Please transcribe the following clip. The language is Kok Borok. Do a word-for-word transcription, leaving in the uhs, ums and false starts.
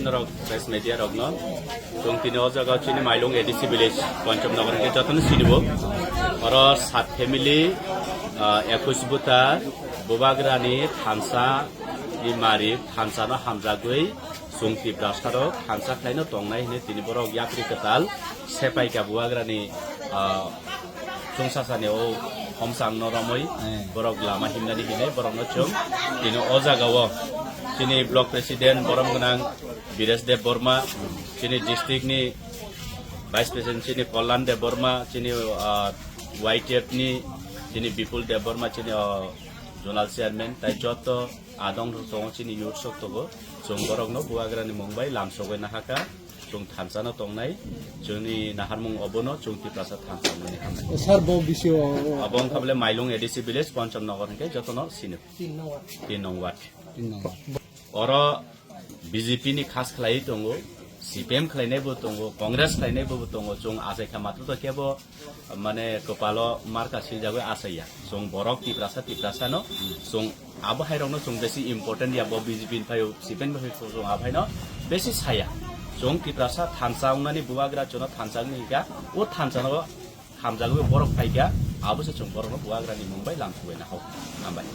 Rok, press media rokno. Chwng tini o jaga chini Mailung A D C village, Pancham Nagar hwnkhe jotono sinibo. Oro sat family, ah, ekush buta, Bubagrani thansa ni mari, thansano hamjagwi chwng Tiprasa rok thansa khlaino tongnai hwnwi tini borok yapri kwtal sepaika Bubagrani, ah, chwngsasani o homsangno romwi borok lama himnani hinwi borokno chwng tini o jagao chini block president borom gwnang Biresh Deb Borma, chini district ni vice president chini Kalyan Deb Borma, chini, ah, Y T F ni chini Bipul Deb Borma, chini, ah, zonal chairman, tai joto adong rok tongo chini youth sok tongo, chwng borokno Bubagrani mung bai lamsogwi nahaka. Chwng thansano tongnai, chwngni naharmung obono chwng Tiprasa thansa hwnwi hamnai. Sir, bo bisio abo wngkha bole Mailung A D C village, Pancham Nagar hwnkhe jotono sino. Tin nong ward. Tin nong ward. Tin nong ward. Oro B J P ni khas khlaiwi tongo, C P M khlainaibo tongo, Congress khlainaibo tongo, chwng achaikha matro to kebo mane kwpalo marka siljagwi achaiya. Chwng borok Tiprasa, Tiprasano, chwng abo hairokno chwng besi important ya, bo B J P ni phaio, C P M ni phaio chwng abo haino besi saya. Chwng Tiprasa thansa wngnani Bubagra chwngno thansa wngni hika, o thansano hamjagwi borok phaikha, abo se chwng borokno Bubagrani mung bai lamsugwi nahok. Hambai.